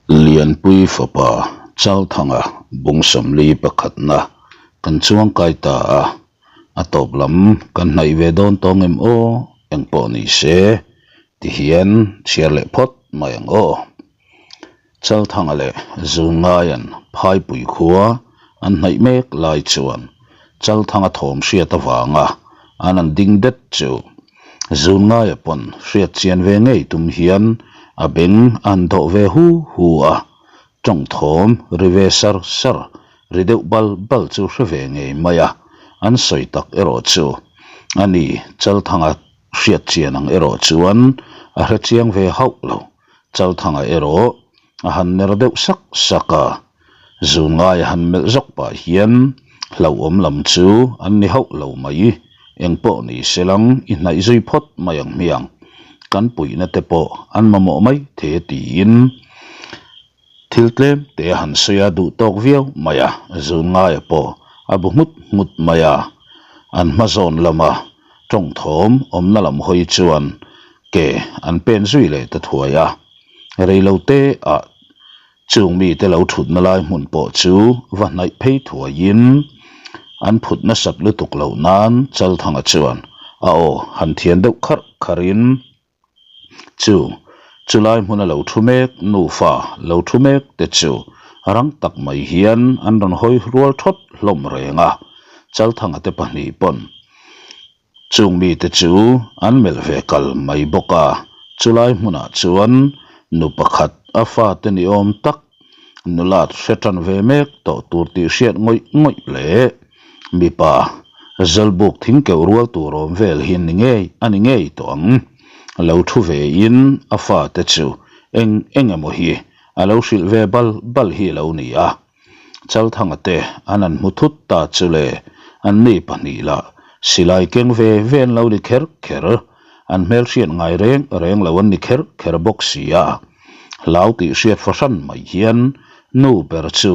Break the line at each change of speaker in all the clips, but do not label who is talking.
Lianpui fapa Chalthanga bung sawmli pakhatna kan chuang kai ta a, a tawp lam kan hnaih ve dawn tawng em aw engpawh ni se ti hian chhiar leh phawt mai ang aw. Chalthanga leh Zungaian Phaipui khua an hnaih mek lai chuan Chalthanga thawm hriat avanga an an ding det chu Zungaia pawn hriat chian ve ngei tum hian a beng a han dawh ve hu hu a, tawng thawm ri ve sar sar ri deuh bal bal chu hre ve ngei mai a, an sawi tak erawh chu a ni Chalthanga hriat chian ang erawh chuan a hre chiang ve hauh lo. Chalthanga erawh a han ner deuh sak sak a, zun ngai a han melh zawk pah hian hlauhawm lam chu an ni hauh lo mai, engpawh ni se lang i hnaih zui phawt mai ang hmiang, kan puihna te pawh an mamawh mai thei a tiin thil tlem te a han sawi a duh tawk viau mai a, zun ngaia pawh a bu nghut nghut mai a, an hma zawn lama tawng thawm awmna lam hawi chuan Ke an pen zui leh ta thuai a, reilo te ah chung mite lo thutna lai hmun pawh chu va hnaih phei thuaiin an phut nasat lutuk loh nan Chalthanga chuan a aw han thian deuh kharh kharhin chu chulai hmuna lo thu mek nufa lo thu mek te chu rang tak mai hian an rawn hawi rual thawt hlawm reng a, Chalthanga te pahnih pawn Chung mite chu an melh ve kal mai bawk a, chulai hmunah chuan nu pakhat a fate ni awm tak nulat hre tan ve mek tawh tur tih hriat ngawih ngawih leh mipa Zawlbuk thing keuh rual tur awm vel hi ni ngei a ni ngei tawh ang. Lo thu ve in a fate chu eng eng emaw hi a lo hrilh ve bal bal hi a lo ni a. Chalthanga te an han hmu thut ta chu le, an ni pahnih lah silai keng ve ve an lo ni kher kher, an hmelhriat ngai reng reng lo an ni kher kher bawk si a. Hlau tih hriat fahran mai hian nu ber chu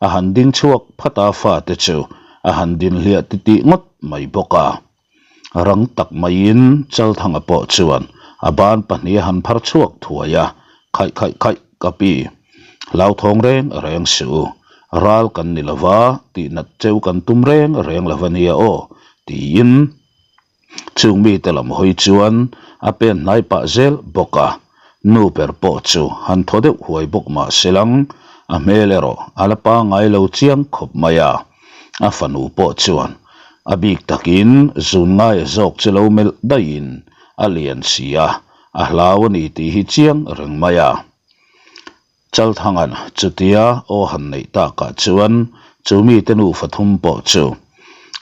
a han ding chhuak phat a fate chu a han din hliah titih ngawt mai bawk a. Rang tak maiin Chalthanga pawh chuan a ban pahnih a han phar chhuak thuai a, Khaih khaih khaih ka pi, hlauthawng reng reng suh u, ral kan ni lova tihnat cheu kan tum reng reng lo ania aw, tiin chung mite lam hawi chuan a pen hnai pah zel bawk a, nu ber pawh chu han thaw deuh huai bawk mah se lang, a hmel erawh a la pangngai lo chiang khawp mai a. A fanu pawh chuan a bik takin zun ngaia zawk chu lo melh daihin a lian si a, a hlau a ni tih hi chiang reng mai a. Chalthanga'n chutia aw han neih takah chuan chu mite nufa thum pawh chu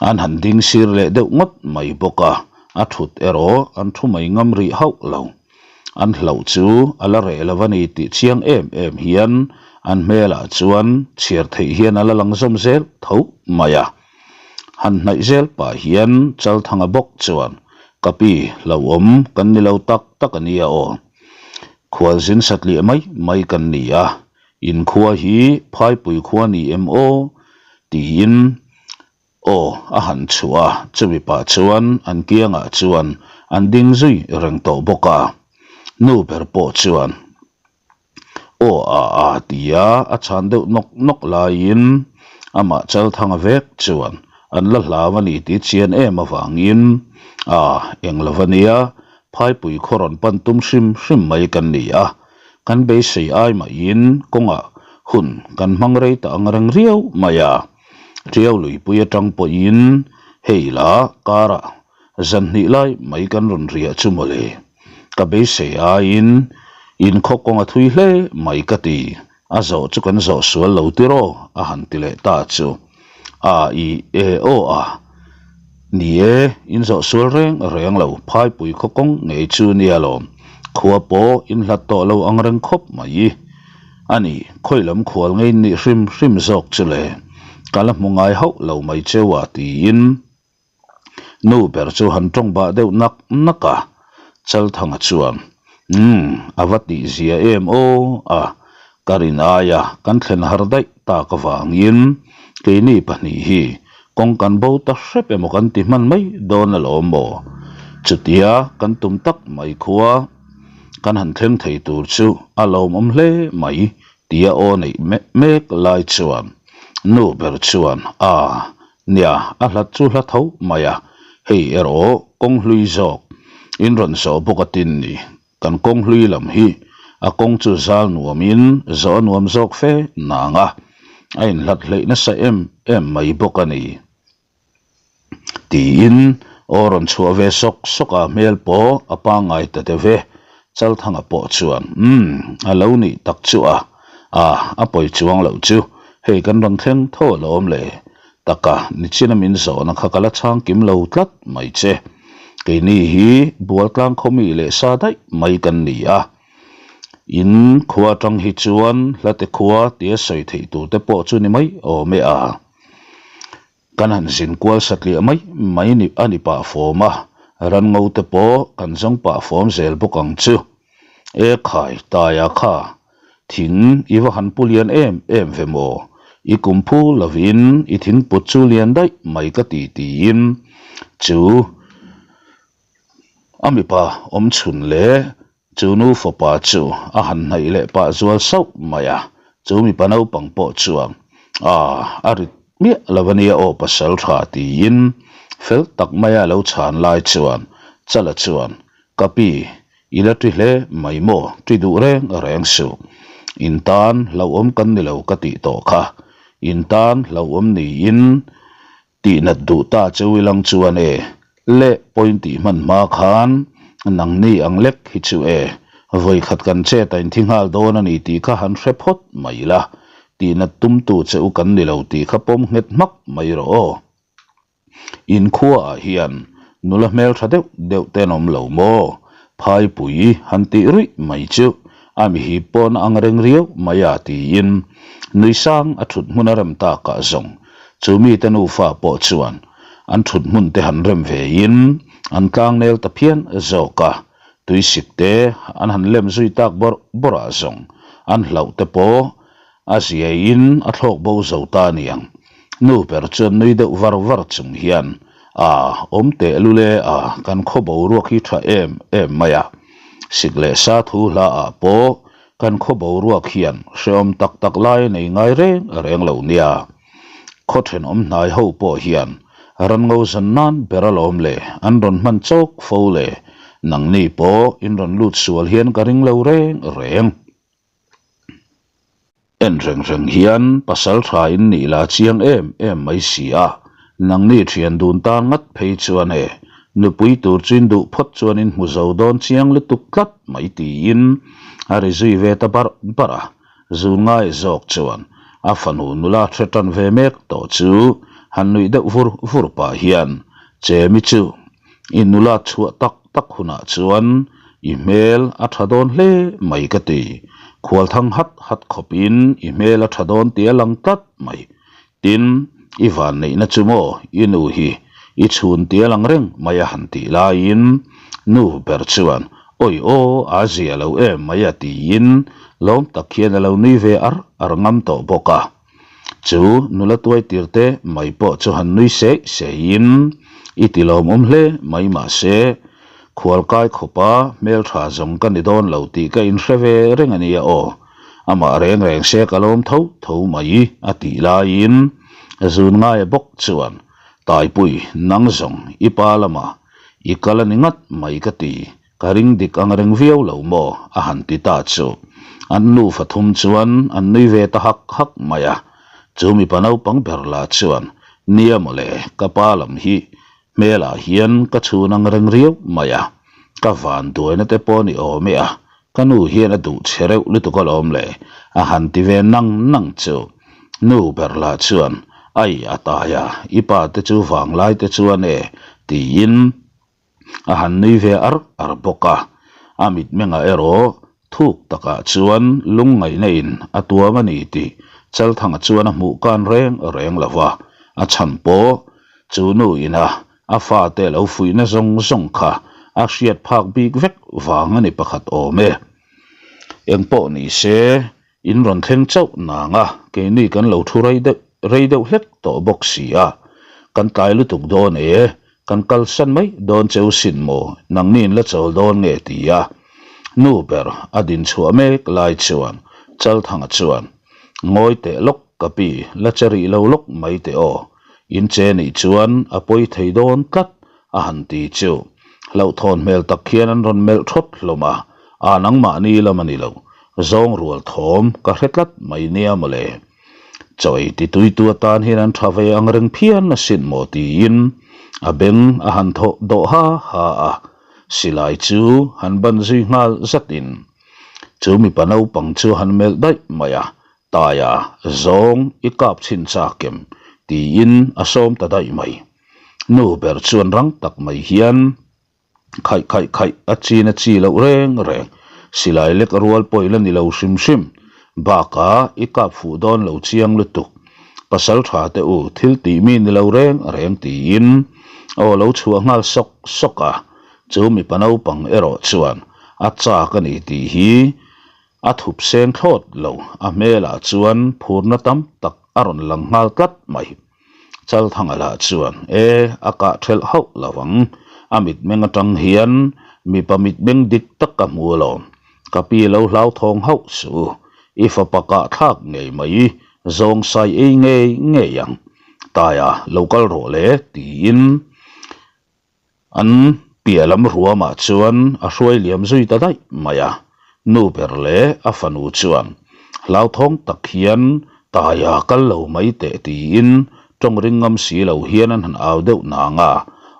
an han ding sir leh deuh ngawt mai bawk a, a thut erawh an thu mai ngam rih hauh lo. An hlauh chu a la reh lo a ni tih chiang em em hian an hmelah chuan chhiar theih hian a la lang zawm zel tho mai a. Han hnaih zel pah hian Chalthanga bawk chuan, Ka pi, hlauhawm kan ni lo tak tak a nia aw. Khualzin satliah mai mai kan ni a, inkhua hi phaipui khua ni em aw? tiin Aw, a han chhuah a, chumi pah chuan an kiangah chuan an ding zui reng tawh bawk a. Nu ber pawh chuan, Aw a a tia a chhan deuh nawk nawk laiin amah Chalthanga vek chuan an la hlau a ni tih chian em avangin, A, eng lo va nia, phaipui khaw rawn pan tum hrim hrim mai kan ni a, kan beisei ai mahin kawngah hun kan hmang rei ta ang reng riau mai a. Tiau luipui atang pawhin hei la karah zan hnih lai mai kan rawn riah chu mawle. Ka beisei aiin inkhaw kawng a thui hle mai ka ti, a zawh chu kan zawh sual lo tiraw a han ti leh ta chu. A i e aw a, ni e, in zawh sual reng reng lo, phaipui khaw kawng ngei chu nia lawm, khua pawh in hlat tawh lo ang reng khawp mai. A ni, khawi lam khual ngei nih hrim hrim zawk chu le, ka la hmu ngai hauh lo mai cheu a tiin nu ber chu han tawng bah deuh nak nak a, Chalthanga chuan, Umm, a va tih zia em aw a, ka rin aia kan thlen har daih tak avangin keini pahnih hi kawng kan bo ta hrep emaw kan ti hman mai dawn alawm maw? Chutia kan tum tak mai khua. Kan han thleng thei tur chu a lawmawm hle mai Tia aw neih mek lai chuan nu ber chuan, A, nia, a hlat chu hla tho mai a, hei erawh kawng hlui zawk in rawn zawh bawk a tin ni. Kan kawng hlui lam hi a kawng chu zal nuamin zawh a nuam zawk fe nang a, a inhlat hleih nasa em em mai bawk a ni. Tiin aw rawn chhuah ve sawk sawk a, hmel pawh a pangngai ta deuh e. Chalthanga pawh chuan, Umm, a lo nih tak chu a, a, a pawi chuang loh chu, hei kan rawn thleng tho alawm le. Taka, nichina min zawhna kha ka la chhang kim lo tlat mai che. Keini hi Bualtlang khawmi leh sa daih mai kan ni a. In khua atang hi chuan hlate khua tia sawi theih tur te pawh chu ni mai awm e a. Kan han zin kual satliah mai mai ni a ni pah fawm a, ranngo te pawh kan zawng pah fawm zel bawk ang chu. E khai, Taia kha, thing i va han pu lian em em ve maw? I kum phu lovin i thingput chu lian daih mai ka ti tiin chu a mipa awm chhun leh Chu nu fapa chu a han hnaih leh pah zual sauh mai a, chu mipa naupang pawh chuan, Aaa, a rit miah lo a nia aw pasal tha tiin fel tak maia lo chhan lai chuan Chala chuan, Ka pi, i la ṭi hle mai maw, ṭi duh reng reng suh. In tan hlauhawm kan ni lo ka tih tawh kha. In tan hlauhawm niin Tihnat duh ta cheu ilang chuan e, leh point tih hman hma khan nangni ang lek hi chu e, vawikhat kan chet a inthi nghal dawn a ni tih kha han hre phawt mai ila, tihnat tumtu che u kan ni lo tih kha pawm nghet hmak mai rawh aw. Inkhuaah hian nula hmeltha deuh deuh ten awm lo maw? Phaipui han tih ruih mai chu a mi hip pawn a ang reng riau mai a tiin nui sang a thut hmun a rem takah zawng chu mite nufa pawh chuan an thut hmun te han rem ve in an tlang nel ta phian zawk a, tuisik te an han lem zui tak bawrh bawrh ah zawng an hlauh te pawh a zia in a thlawk bo zo ta aniang. Nu ber chuan nui deuh var var chung hian, A, awm teh lule a, kan khaw boruak hi tha em em mai a. Sik leh sa thu hla ah pawh kan khaw boruak hian hrehawm tak tak lai a nei ngai reng reng lo nia. Khaw thenawm hnai ho pawh hian ran ngo zan nan ber alawm le, an rawn hman chawk fo le, nangni pawh in rawn lut sual hian ka ring lo reng reng. En reng reng hian pasal tha in nih la chiang em em mai si a, nangni thian dun tan ngat phei chuan e, nupui tur chu in duh phawt chuan in hmu zo dawn chiang lutuk tlat mai tiin a ri zui ve ta barh barh a, zun ngai zawk chuan a fanu nula hre tan ve mek tawh chu han nuih deuh vur vur pah hian Chemi chu I nula chhuah tak tak hunah chuan i hmel a tha dawn hle mai ka ti. Khualthang hat hat khawpin i hmel a tha dawn tih a lang tlat mai. Tin, i vanneihna chu maw i nu hi i chhun tih a lang reng mai a han tih laiin nu ber chuan awi aw a zia lo em mai a tiin lawm tak hian a lo nui ve ar ar ngam tawh bawk a. Chu nula tuai tir te mai pawh chu han nui seih seihin i ti lawmawm hle mai mahse khualkai khawpa hmeltha zawng ka ni dawn lo tih ka inhre ve reng a nia aw. Amah reng reng se ka lawm tho tho mai a tih laiin zun ngaia bawk chuan Taipui nang zawng i pa lamah i kal a ni ngat mai ka ti. Ka ring dik ang reng viau lo maw? a han ti ta chu. An nufa thum chuan an nui ve ta hak hak mai a. Chu mipa naupang ber lah chuan, Nia mawle, ka pa lam hi hmelah hian ka chhun ang reng riau mai a. Ka van duaina te pawh ni awm e a, ka nu hian a duh che reuh lutuk alawm le, a han ti ve nang nang chu. Nu ber lah chuan, Ai a tai a, i pa te chu vanglai te chuan e, tiin A han nui ve ar ar bawk a, a mitmengah erawh thuk takah chuan lungngaihna in a tuam a ni tih Chalthanga chuan a hmuh kan reng reng lo va, a chhan pawh chu nu ina a fate lo fuihna zawng zawng kha a hriat phak bik vek vang a ni pakhat awm e. Engpawh ni se, In rawn thleng chauh nang a, keini kan lo thu rei deuh rei deuh hlek tawh bawk si a, kan tlai lutuk dawn e, kan kalsan mai dawn cheu sin maw, nangni in la chawl dawn nge ti a, nu ber a din chhuah mek lai chuan. Chalthanga chuan, Ngawi teh lawk ka pi, la che rih lo lawk mai teh aw. In che nih chuan a pawi thei dawn tlat a han ti chu. Hlauhthawn hmel tak hian an rawn melh thawt hlawm a, a nangmahni lam a ni lo. Zawng rual thawm ka hre tlat mai nia mawle. Chaw ei ti tuitu atan hian an tha ve ang reng phian asin maw tiin a beng a han thawh dawh ha ha a, silai chu han ban zui nghal zatin chu mipa naupang chu han melh daih mai a, Taia zawng i kap chhin chak em? tiin a sawm ta daih mai. Nu ber chuan rang tak mai hian. Khaih khaih khaih a chin a chi loh reng reng. Silai lek rual pawh i la ni lo hrim hrim. Bakah i kap fuh dawn lo chiang lutuk. Pasal tha teh u, thil tih mi ni lo reng reng tiin aw lo chhuah nghal sawk sawk a. Chu mipa naupang erawh chuan a chak a ni tih hi a thup seng thlawt lo. A hmelah chuan phurna tam tak a rawn lang nghal tlat mai. Chalthanga lah chuan, E, a kah thelh hauh lo ang. A mitmeng atang hian mipa mitmeng dik tak ka hmu alawm. Ka pi lo hlauthawng hauh suh u. I fapa kah thlak ngei mai, zawng sai ei ngei ngei ang. Taia, lo kal rawh le, tiin An piah lam ruamah chuan a hruai liam zui ta daih mai a, nu ber leh a fanu chuan hlauthawng tak hian Taia kal lo mai teh tiin tawng ring ngam si lo hian an han au deuh nang a,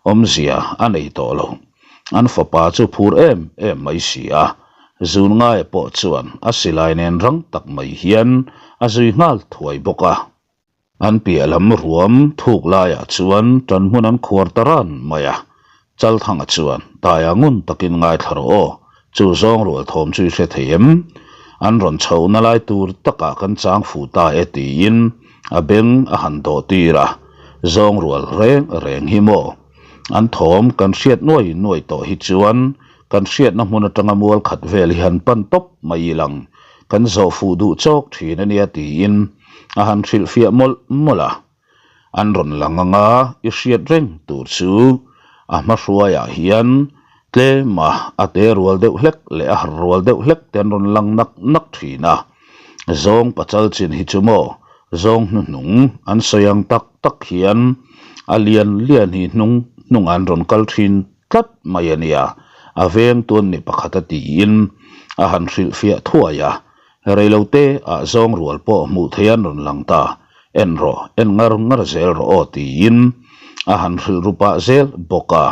awmzia a nei tawh lo. An fapa chu phur em em mai si a, zun ngaia pawh chuan a silai nen rang tak mai hian a zui nghal thuai bawk a. An piah lam ruam thuk laiah chuan tan hmun an khuar ta ran mai a, Chalthanga chuan Taia ngun takin ngaithla rawh aw, chu zawng rual thawm chu i hre thei em? An rawn chhohna lai tur takah kan chang fuh ta e tiin a beng a han dawh tir a, zawng rual reng reng hi maw? An thawm kan hriat nuai nuai tawh hi chuan kan hriatna hmun atanga mual khat vel hi han pan tawp mai ilang kan zawh fuh duh chawk thin a nia tiin a han hrilhfiah mawlh mawlh a. An rawn lang anga i hriat reng tur chu a hma hruaiah hian tlema a te rual deuh hlek leh a har rual deuh hlek te an rawn lang nak nak thin a. Zawng pachal chin hi chu maw zawng hnuhnung an sawi ang tak tak hian a lian lian hi hnung hnungah an rawn kal thin tlat mai a nia, a veng tuan ni pakhat a tiin a han hrilhfiah thuai a. Reilote ah zawng rual pawh hmuh theih an rawn lang ta, en rawh, en ngar ngar zel rawh aw tiin a han hrilh ru pah zel bawk a.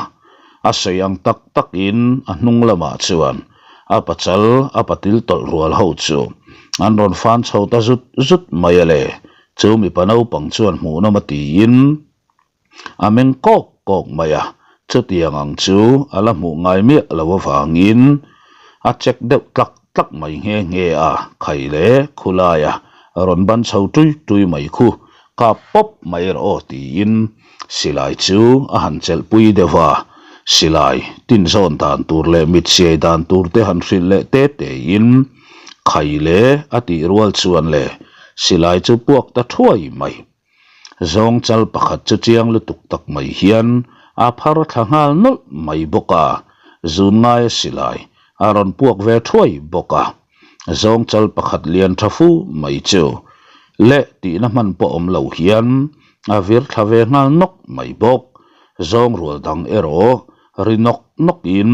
A sawi ang tak takin a hnung lamah chuan a pachal a patil tawlh rual ho chu an rawn fan chho ta zut zut mai a le, chu mipa naupang chuan hmuhnawm a tiin A meng kawk kawk mai a, chutiang ang chu a la hmuh ngai miah lo avangin a check deuh tlak tlak mai nghe nghe a, khai le khulaia rawn ban chho tui tui mai khu kap pawp mai rawh aw tiin silai chu a han chelh pui deuh a, silai tin zawn dan tur leh mit siai dan tur te han hrilh leh te tein khai le a tih rual chuan le silai chu puak ta thuai mai. Zawng chal pakhat chu chiang lutuk tak mai hian a phar thla nghal nawlh mai bawk a, zun ngaia silai a rawn puak ve thuai bawk a. Zawng chal pakhat lian tha fu mai chu leh tihna hman pawh awm lo hian a vir thla ve nghal nawk mai bawk. Zawng rual dang erawh ri nawk nawk in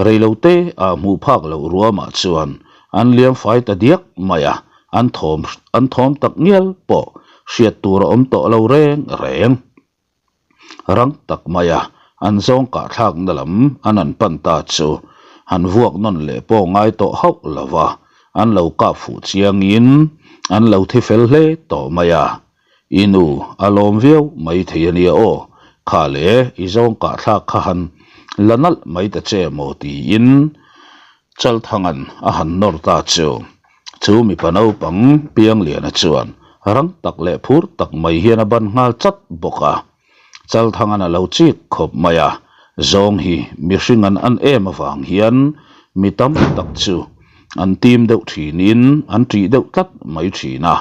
reilote ah hmuh phak loh ruamah chuan an liam fai ta diak mai a, an thawm an thawm tak ngial pawh hriat tur a awm tawh lo reng reng. Rang tak mai a an zawng kah thlakna lam an han pan ta chu han vuak nawn leh pawh ngai tawh hauh lo va, an lo kap fuh chiangin an lo thi fel hle tawh mai a. I nu a lawm viau mai thei a nia aw, kha le i zawng kah thlak kha han la nalh mai ta che maw tiin Chalthanga'n a han nawr ta chu. Chu mipa naupang Piangliana chuan rang tak leh phur tak mai hian a ban nghal chat bawk a. Chalthanga'n a lo chik khawp mai a, zawng hi mihring an an em avang hian mi tam tak chu an tim deuh thinin an ṭih deuh tlat mai thin a,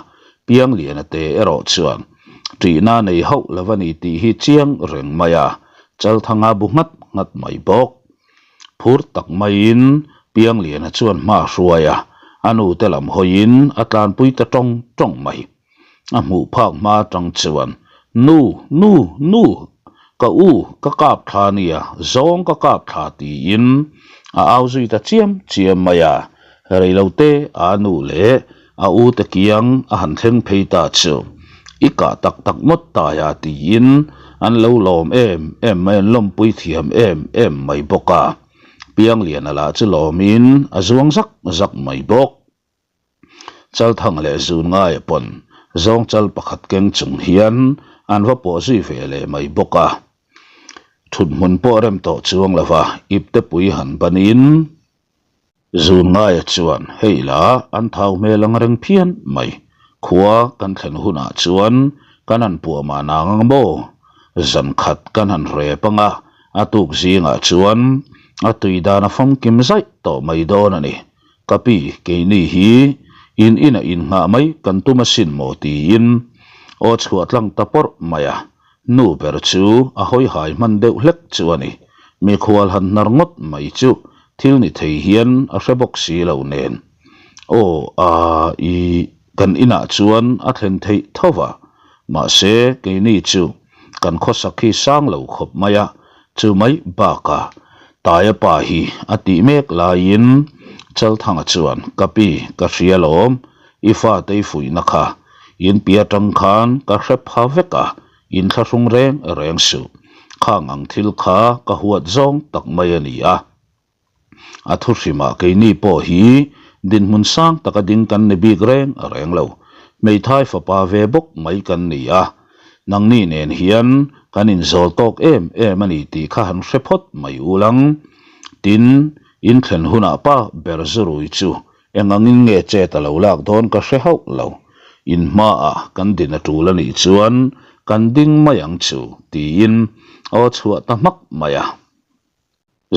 Piangliana te erawh chuan ṭihna nei hauh lo a ni tih hi chiang reng mai a, Chalthanga bu nghat nghat mai bawk. Phur tak maiin Piangliana chuan hma a hruai a, A nu te lam hawiin a tlanpui ta tawng tawng mai. A hmuh phak hma atang chuan, Nu, nu, nu, ka u ka kap thla nia, zawng ka kap thla tiin a au zui ta chiam chiam mai a. Reilote a nu leh a u te kiang a han thleng phei ta chu, I kah tak tak ngawt tai a tiin an lo lawm em em mai, an lawmpui thiam em em mai bawk a. Piangliana lah chu lawmin a zuang zak zak mai bawk. Chalthang leh zun ngaia pawn zawng chal pakhat keng chung hian an va pawh zui ve leh mai bawk a. Thut hmun pawh rem tawh chuang lova ipte pui han banin zun ngaia chuan hei la an thau hmel ang reng phian mai. Khua kan thlen hunah chuan kan han puah mah nang ang maw? Zan khat kan han rep ang a, a tuk zingah chuan a tui dan a famkim zaih tawh mai dawn a ni. Ka pi, keini hi in inah innghah mai kan tum asin maw tiin aw chhuah tlang ta pawrh mai a, nu ber chu a hawi hai hman deuh hlek chu a ni. Mikhual han hnar ngawt mai chu thil ni thei hian a hre bawk si lo nen. Aw a i kan inah chuan a thlen theih tho va, mahse keini chu kan khawsak hi sang lo khawp mai a, chu mai bakah Taia pa hi a tih mek laiin Chalthanga chuan, Ka pi, ka hria lawm, i fate i fuihna kha in pi atang khan ka hre pha vek a, in thlahrung reng reng suh. Khang ang thil kha ka huat zawng tak mai a ni a. A thu hrimah keini pawh hi dinhmun sang taka ding kan ni bik reng reng lo. Hmeithai fapa ve bawk mai kan ni a, nangni nen hian kan inzawl tawk em em a ni tih kha han hre phawt mai u lang. Tin, in thlen hunah pa ber zurui chu eng angin nge chet a lo lak dawn ka hre hauh lo. In hmaah kan din a tul a nih chuan kan ding mai ang chu tiin aw chhuah ta hmak mai a.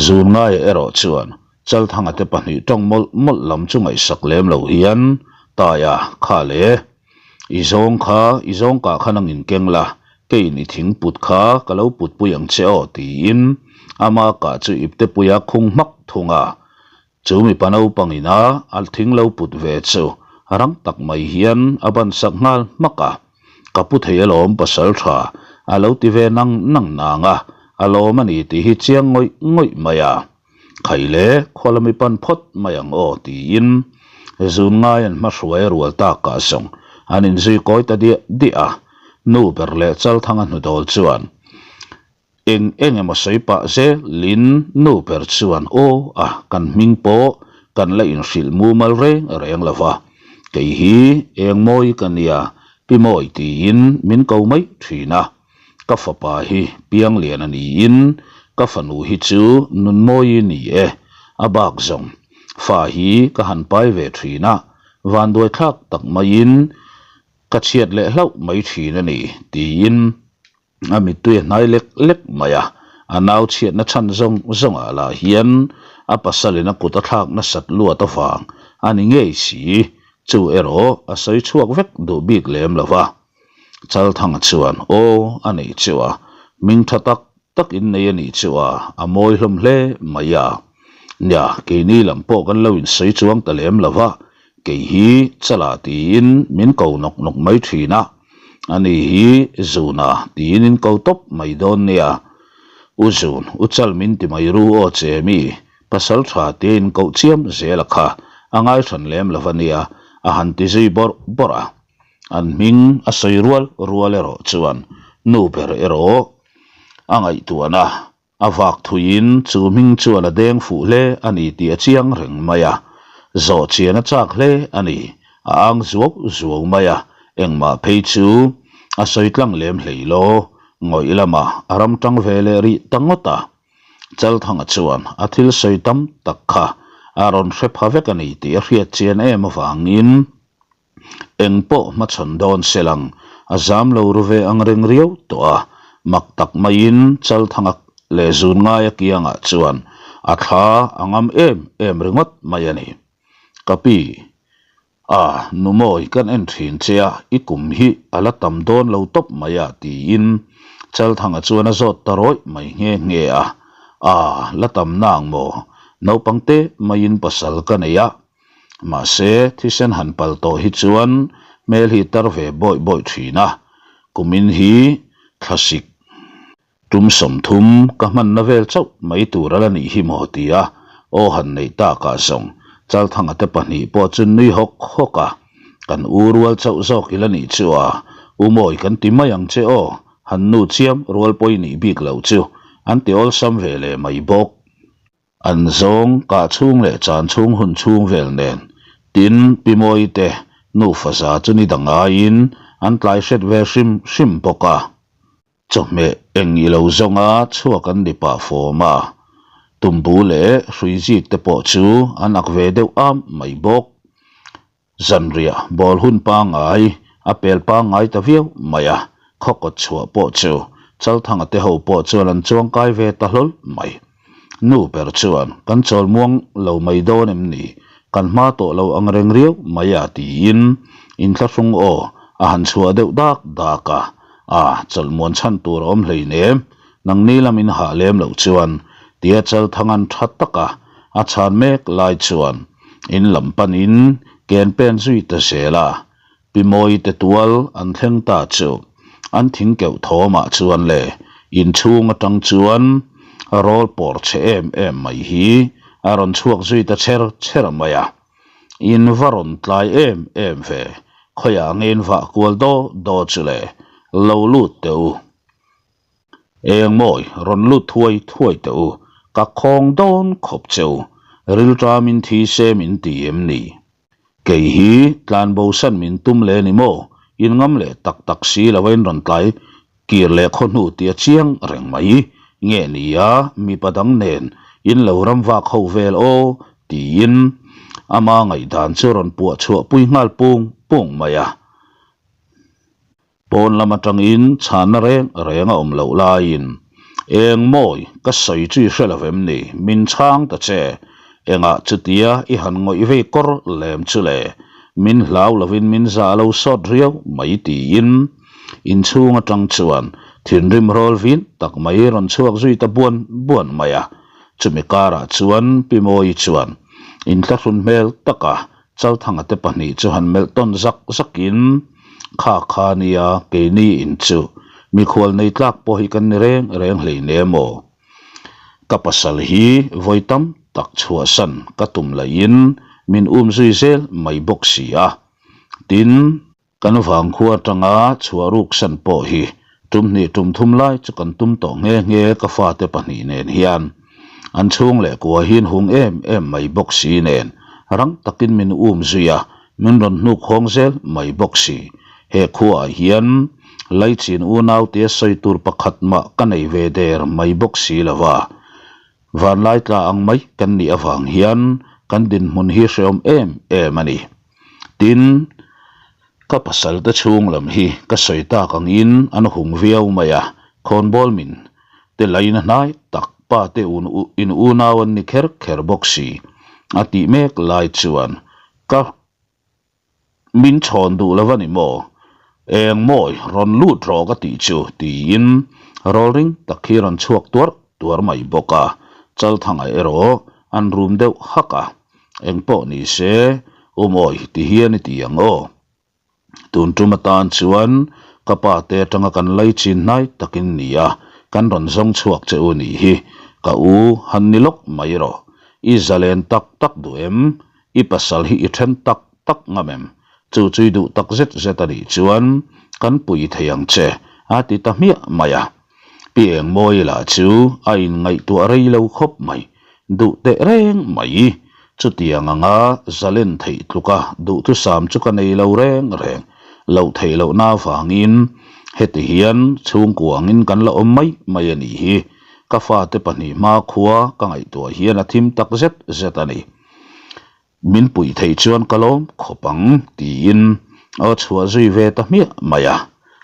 Zurngaia erawh chuan Chalthanga te pahnih tawng mawlh mawlh lam chu ngaihsak lem lo hian, Taia, kha le, i zawng kha, i zawng kah khan ang inkeng la, keiin i thing put kha ka lo putpui ang che aw, tiin ama kah chu iptepuia khung hmak thung a. Chu mipa naupang ina a thing lo put ve chu rang tak mai hian a ban sak nghal hmak a, Ka pu thei alawm pasal tha a lo ti ve nang nang nang a, a lawm a ni tih hi chiang ngawih ngawih mai a. Khai le, khaw lami pan phawt mai ang aw tiin zun ngai an hma hruai a rual tak ah zawng an inzui kawi ta diah diah a, nu ber leh Chalthanga hnudawl chuan Eng eng emaw sawi pah zelin nu ber chuan aw a kan hming pawh kan la inhrilh mumal reng reng lo va, kei hi eng mawi ka nia Pi Mawi tiin min ko mai thin a, ka fapa hi Pianglian a niin ka fanu hi chu Nunmawi ni e, a bak zawng fa hi ka han pai ve thin a, vanduai thlak tak maiin ka chhiat leh hlauh mai thin a ni tiin. A mittui a hnai lek lek mai a, a nau chhiatna chhan zawng zawngah lah hian a pasalin a kut a thlak nasat luat avang a ni ngei si, chu erawh a sawi chhuak vek duh bik lem lo va. Chalthanga chuan, Aw, a nei chu a, hming tha tak tak in nei a nih chu a, a mawi hlawm hle mai a. Nia, keini lam pawh kan lo insawi chuang ta lem lo va, kei hi Chala tiin min ko nawk nawk mai thin a. Ani hi Zuna tiin in ko tawp mai dawn nia. U Zun, U Chal min ti mai ru aw che mi, pasal tha tia in koh chiam zel a kha, a ngai hran lem lo va nia, a han ti zui bawrh bawrh a. An hming a sawi rual rual erawh chuan nu ber erawh a ngaihtuahna A vak thuiin chu hming chuan a deng fuh hle a ni tih a chiang reng mai a, zawh chian a chak hle a ni. A ang zuau zuau mai a, engmah phei chu a sawi tlang lem hlei law, ngawih lamah a ram tang ve leh rih ta ngawt a. Chalthanga chuan a thil sawi tam tak kha a rawn hre pha vek a ni tih a hriat chian em avangin, Eng pawh hmachhawn dawn se lang, a zam lo ru ve ang reng riau tawh a, mak tak maiin Chalthanga leh Zungaia kiangah chuan a thla a ngam em em ringawt mai a ni. Ka pi, a, nu mawi kan en thin che a, i kum hi a la tam dawn lo tawp mai a tiin Chalthanga chuan a zawt ta rawih mai nghe nghe a, a, la tam nang maw, naupang te maiin pasal ka nei a. Mahse, thisen han pal tawh hi chuan hmel hi tar ve bawih bawih thin a, kumin hi thlasik tum 30 ka hmanna vel chauh mai tur a la nih hi maw tia aw han neih takah zawng Chalthanga te pahnih pawh chu nui hawk hawk a, kan u rual chauh zawk i la nih chu a, u mawi kan ti mai ang che aw, han nu chiam rual pawi nih bik loh chu an ti awlsam ve leh mai bawk. An zawng kah chhung leh chan chhung hun chhung vel nen tin Pi Mawi te nufa za chu ni dang aiin an tlai hret ve hrim hrim bawk a. Chawhmeh eng i lo zawnga chhuak an ni pah fawm a, tumbu leh hrui zik te pawh chu an ak ve deuh am mai bawk. Zanriah bawl hun pangngai a pel pangngai ta viau mai a, khaw kawt chhuah pawh chu Chalthanga te ho pawh chuan an chuangkai ve ta hlawl mai. Nu ber chuan kan chawl muang lo mai dawn em ni? Kan hma tawh lo ang reng riau mai a tiin inthlahrung aw a han chhuah deuh dak dak a, a chawlh muan chhan tur a awm hleinem, nangni lamin hah lem loh chuan tia Chalthanga'n tha taka a chhan mek lai chuan in lam panin ken pen zui ta zel a, Pi Mawi te tual an thleng ta chu an thing keuh thawmah chuan le inchhung atang chuan rawl pawr chhe em em mai hi a rawn chhuak zui ta chher chher mai a. In va rawn tlai em em ve, khawiah nge in vah kual daw daw chu le, lo lut teh u. Eng mawi, rawn lut thuai thuai teh u, ka khawng dawn khawp che u, rilṭamin thi se min ti em ni? Kei hi tlan bosan min tum leh ni maw? In ngam leh tak tak si lo a in rawn tlai kir leh khaw hnu tih a chiang reng mai. Nge nia mipa dang nen in lo ram vak ho vel aw tiin ama ngaihdan chu rawn puah chhuah pui nghal pung pung mai a. Pawn lam atangin chhanna reng reng a awm loh laiin, Eng mawi, ka sawi chu i hre lo vem ni? Min chhang ta che. Engah chutia i han ngawih vei kawr lem chu le? Min hlau lovin min zah lo sawt riau mai tiin inchhung atang chuan thinrim rawl vin tak mai rawn chhuak zui ta buan buan mai a. Chumi karah chuan Pi Mawi chuan inthlahrun hmel taka Chalthanga te pahnih chu han melh tawn zak zakin, Kha kha nia, keini in chu mikhual nei tlak pawh hi kan ni reng reng hleinem aw. Ka pasal hi vawi tam tak chhuahsan ka tum lahin min um zui zel mai bawk si a. Tin. Kan vangkhua atanga chhuah ruk san pawh hi tum hnih tum thum lai chu kan tum tawh nghe nghe ka fate pahnih nen hian an chhung leh kua hi an hung em em mai bawk si nen rang takin min um zui a, min rawn hnuk hawng zel mai bawk si. He khuaah hian Laichin unau tia sawi tur pakhat mah ka nei ve der mai bawk si lo va, vanlai tla ang mai kan nih avang hian kan dinhmun hi hrehawm em em a ni. Tin, ka pasal te chhung lam hi ka sawi tak angin an hung viau mai a, khawnbawl min te laina hnai tak pa te in unau an ni kher kher bawk si a tih mek lai chuan ka min chhawn duh lo a ni maw? Eng mawi rawn lut rawh ka tih chu tiin rawl ring tak hi rawn chhuak tuar tuar mai bawk a, Chalthanga erawh an rum deuh hak a. Eng pawh ni se, Umawi ti hian i ti ang aw. Tun tum atan chuan ka pa te atanga kan lei chin hnai takin ni a, kan rawn zawng chhuak che u nih hi. Ka u han ni lawk mai rawh. I zalen tak tak duh em? I pasal hi i then tak tak ngam em? Chu chu i duh tak zet zet a nih chuan kan pui thei ang che, a ti ta hmiah mai a. Pi Engmawi lah chu a inngaihtuah rei lo khawp mai. Duh teh reng mai. Chutiang anga zalen theih tluka duhthusam chu ka nei lo reng reng. Loh theih lohna avangin heti hian chhungkua angin kan la awm mai mai a nih hi. Ka fate pahnih hmakhua ka ngaihtuah hian a thim tak zet zet a ni. Min puih theih chuan ka lawm khawp ang tiin aw chhuah zui ve ta hmiah mai a,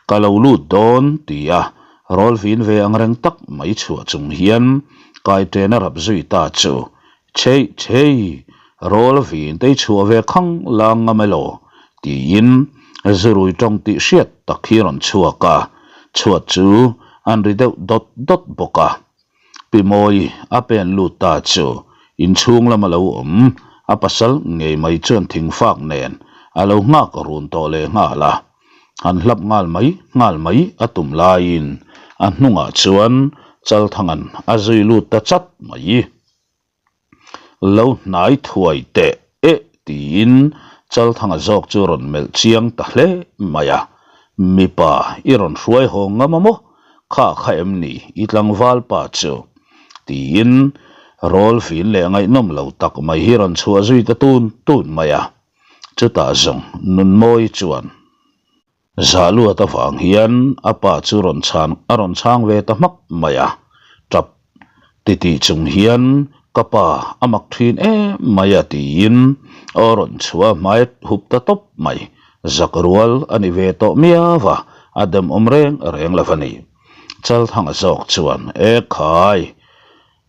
ka lo lut dawn ti a rawl vin ve ang reng tak mai chhuah chung hian kaiṭen a rap zui ta chu Chheih chhei, rawl vin te i chhuah ve khang lang ngam elaw tiin zurui tawng tih hriat tak hi rawn chhuak a, chhuat chu an ri deuh dawt dawt bawk a. Pi Mawi a pen lut ta chu inchhung lama lo awm. A pasal ngei mai chuan thingfak nen a lo nghak run tawh leh nghal a. Han hlap nghal mai nghal mai a tum laiin a hnungah chuan Chalthanga'n a zui lut ta chat mai. Lo hnai thuai teh eh tiin Chalthanga zawk chu rawn melh chiang ta hle mai a, Mipa i rawn hruai haw ngam a maw? Kha kha em ni i tlangval pa chu? tiin rawl fin leh ngaihnawm lo tak mai hi rawn chhuah zui ta tun tun mai a, chutah zawng Nunmawi chuan. Zahluat avang hian a pa chu rawn chhan a rawn chhang ve ta hmak mai a, tap titih chung hian ka pa a mak thin em mai a tiin aw rawn chhuah hmai hup ta tawp mai, zak rual a ni ve tawh miau a, a demawm reng reng lo a ni. Chalthanga zawk chuan, E khai!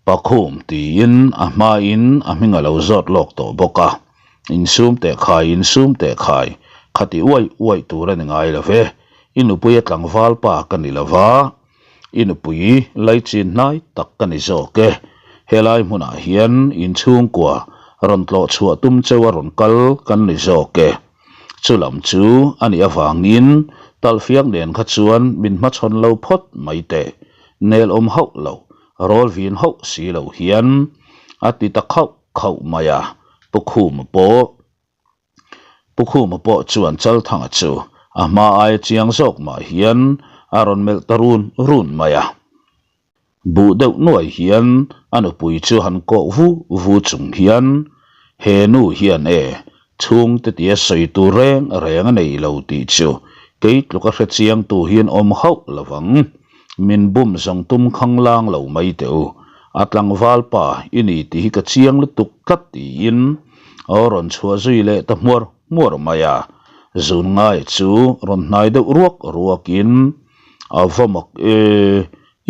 Pakhum tiin a hmain a hming a lo zawt lawk tawh bawk a, Insum teh khai, insum teh khai, khati uaih uaih tur a ni ngai lo ve, i nupui a tlangval pa ka ni lo va, i nupui laichin hnai tak ka ni zawk e, helai hmunah hian inchhungkua rawn tlawh chhuah tum cheu a rawn kal kan ni zawk e. Chulam chu a nih avangin talhfiak nen kha chuan min hmachhawn lo phawt mai teh, nel awm hauh lo, Rawl vin hauh si lo hian a ti ta khauh khauh mai a, Pu Khuma pawh Pu Khuma pawh chuan Chalthanga chu a hma aia chiang zawk mah hian a rawn melh ta run run mai a. Buh deuh nuai hian a nupui chu han kawh vu vu chung hian, He nu hian e, chhungte tia sawi tur reng reng a nei lo tih chu kei tluka hre chiangtu hian awm hauh lo vang. Min bum zawng tum khang lang lo mai teh u. A tlangval pa i ni tih hi ka chiang lutuk tlat tiin aw rawn chhuah zui leh ta hmuar hmuar mai a. Zun ngai chu rawn hnai deuh ruak ruakin a va mak e,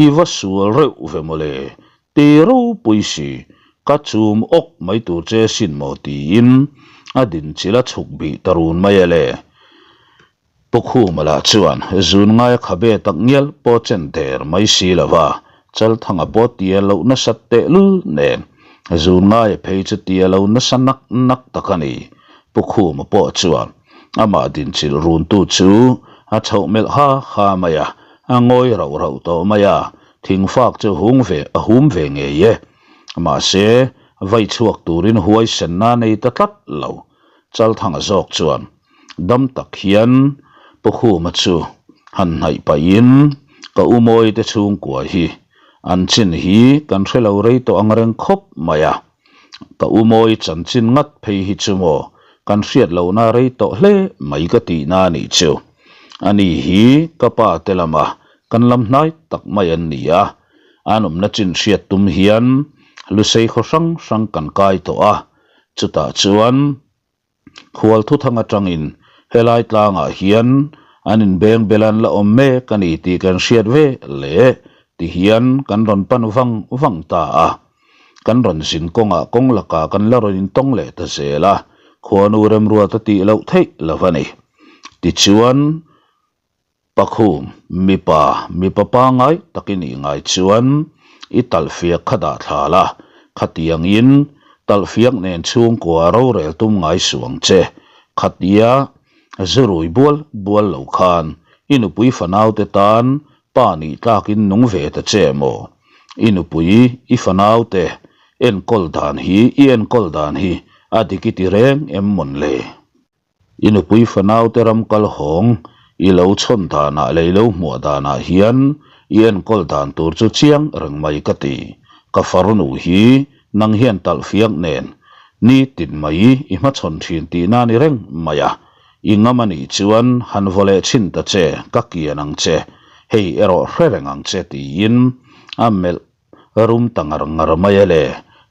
i va sual reuh ve mawle Ti ropui si, ka chum awk mai tur che sin maw tiin a dinchil a chhuk bih ta run mai a le. Pu Khuma lah chuan zun ngaia khabe tak ngial pawh chen der mai si lo va, Chalthanga pawh tia loh nasat tehlul nen zun ngaia phei chu tia lo nasa nak nak tak a ni. Pu Khuma pawh chuan amah dinchilh runtu chu a chhoh melh ha ha mai a, a ngawi rauh rauh tawh mai a, Thingfak chu hung ve a hum ve ngei e. Mahse, vai chhuak turin huaisenna nei ta tlat lo. Chalthanga zawk chuan dam tak hian Pu Khuma chu han hnaih pahin ka u Mawite chhungkua hi an chin hi kan hre lo rei tawh ang reng khawp mai a. Ka u Mawi chanchin ngat phei hi chu maw kan hriat lohna rei tawh hle mai ka tihna a nih chu. Ani hi ka pa te lama Kan lam hnai tak mai an ni a, an awmna chin hriat tum hian Lusei khaw hrang hrang kan kai tawh a, chutah chuan khual thuthang atangin helai tlangah hian an inbeng bel an la awm mek a ni tih kan hriat ve leh ti hian kan rawn pan vang vang ta a. Kan rawn zin kawngah kawng lakah kan la rawn intawng leh ta zel a, khuanu remruat a tih loh theih lo a ni. Tichuan. Pakhum, mipa, mipa pangngai tak i nih ngai chuan i talhfiak kha dah thla la, khatiangin talhfiak nen chhungkua rorel tum ngai suh ang che. Khatia zurui bual bual lo khan i nupui fanaute tan pa nih tlakin nung ve ta che maw? I nupui, i fanaute enkawl dan hi i enkawl dan hi a dik i ti reng em mawn le? I nupui fanaute ram kal hawng i lo chhawn danah leh i lo hmuah danah hian i enkawl dan tur chu chiang reng mai ka ti. Ka farnu hi nang hian talhfiak nen ni tin mai i hmachhawn thin tihna ni reng mai a. I ngam a nih chuan han vaw leh chhin ta che, ka kian ang che, hei erawh hre reng ang che tiin a melh Rum ta ngar ngar mai a le,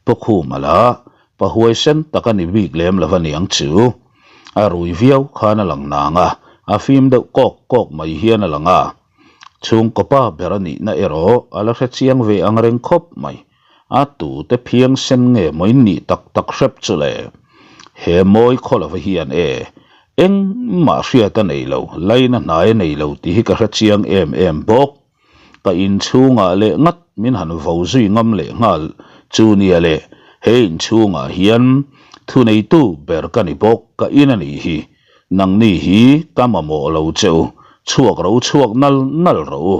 Pu Khuma lah pa huaisen tak a ni bik lem lo a niang chu. A rui viau khan a lang nang a, a fim deuh kawk kawk mai hian a lang a. Chhungkaw pa ber a nihna erawh a la hre chiang ve ang reng khawp mai. A tute phiang sen nge maw in nih tak tak hrep chu le. He mawi khaw lova hian e, engmah hriat a nei lo, laina hnai a nei lo tih hi ka hre chiang em em bawk. Ka inchhungah leh ngat min han vo zui ngam leh nghal chu nia le, he inchhungah hian Thuneitu ber ka ni bawk, ka in a nih hi. Nangni hi ka mamawh lo che u, chhuak ro chhuak nal nal rawh u.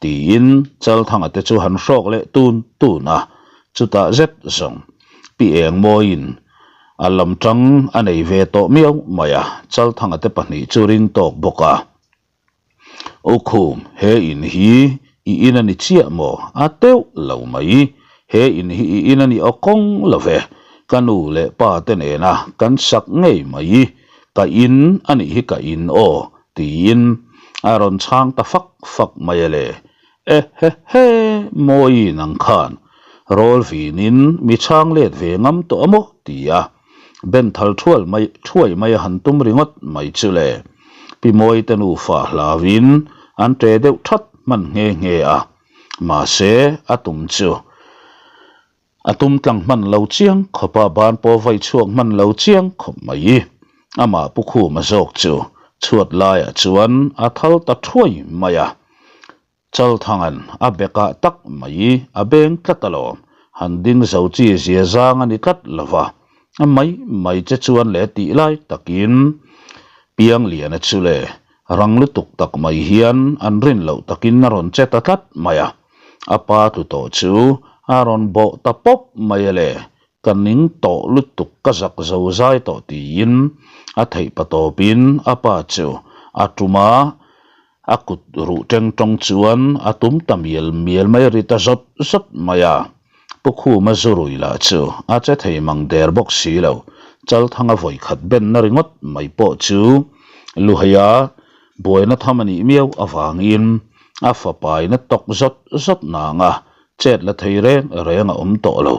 Tiin Chalthanga te chu han hrawk leh tun tun a, chutah zet zawng Pi Engmawiin a lam tang a nei ve tawh miau mai a, Chalthanga te pahnih chu ring tawk bawk a. U Khum, he in hi i in a ni chiah maw? A teuh lo mai. He in hi i in a ni aw kawng lo ve. Ka nu leh pa te nena kan sak ngei mai. Ka in a nih hi ka in aw, tiin a rawn chhang ta fak fak mai a le. E he he, Mawi nang khan rawl vinin mi chhang let ve ngam tawh a maw? ti a. Ben thal thual mai thuai mai a han tum ringawt mai chu le. Pi Mawite nufa hlauin an ṭe deuh ṭhat hman nghe nghe a. Mahse, a tum chu a tum tlang hman lo chiang khawp a, ban pawh vai chhuak hman lo chiang khawp mai. Amah Pu Khuma zawk chu chhuat laiah chuan a thal ta thuai mai a. Chalthanga'n a bekah tak mai a beng tlat alawm, han ding zo chi zia zang a ni tlat lo va, a mai mai che chuan leh tih lai takin Piangliana chu le rang lutuk tak mai hian an rin loh takin a rawn che ta tlat mai a, a pa tlu tawh chu a rawn bawh ta pawp mai a le, ka ning tawh lutuk ka zak zo zai tawh tiin a theih patawpin a pa chu a tum a. A kut ruh teng tawng chuan a tum ta mial mial mai ri ta zawt zawt mai a. Pu Khuma zu rui lah chu a che thei mang der bawk si lo. Chalthanga vawi khat benna ringawt mai pawh chu Luheia buaina tham a nih miau avangin a fapaina tawk zawt zawt nanga chet la thei reng reng a awm tawh lo.